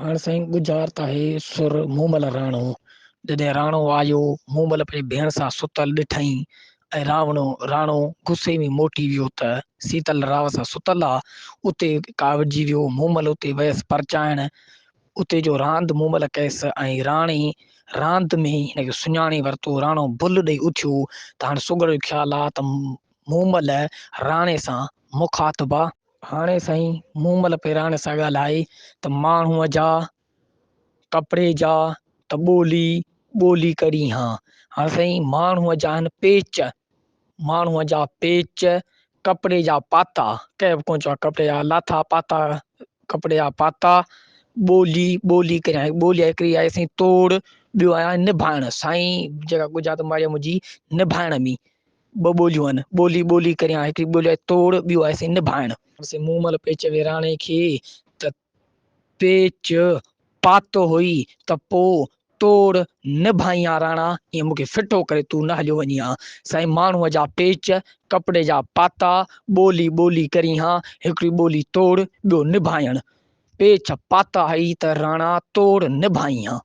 هاڻ سائين ڳجهارت آهي سر مومل راڻو. جڏهن راڻو آيو، مومل پنهنجي ڀيڻ سان ستل ڏٺائين ۽ راوڻو، راڻو، غصي ۾ موٽي ويو ته سيتل راو سان ستل آ. اتي ڪاوڙجي ويو. مومل اتي ويس پرچائڻ. اتي جو راند مومل ڪيس ۽ راڻي راند ۾ هن کي سڃاڻي ورتو. راڻو بل ڏئي اٿيو ته هاڻ سگهڙ جو خيال آ ته مومل راڻي سان مخاطب آ. هاڻي سائين مومل پئي راڻي سان ڳالهائي ته ماڻهوء جا ڪپڙي جا ته ٻولي ٻولي ڪرين ها. هاڻي سائين ماڻهوء جا آهن پيچ، ماڻهوء جا پيچ، ڪپڙي جا پاتا، ڪنهن به ڪونه چيو آهي ڪپڙي جا لاٿا پاتا، ڪپڙي جا پاتا، ٻولي ٻولي ڪريان ها. ٻولي هڪڙي آهي سائين توڙ، ٻيو آهي نڀائڻ. سائين جيڪا ڳجهارت ماري منهنجي نڀائڻ ۾ ٻه ٻوليون آهن، ٻولي ٻولي ڪريان، هڪڙي ٻولي آهي توڙ، ٻيو آهي سائين نڀائڻ. سائين مومل پئي چوي راڻي کي ته پيچ پاتو هئي ته پوء توڙ نڀائين ها راڻا، ائين مون کي ڦٽو ڪري تون نه هليو وڃين ها. سائين ماڻهوء جا پيچ، ڪپڙي جا پاتا، ٻولي ٻولي ڪرين ها، هڪڙي ٻولي توڙ، ٻيو نڀائڻ. پيچ پاتا هئي ته راڻا توڙ نڀائين ها.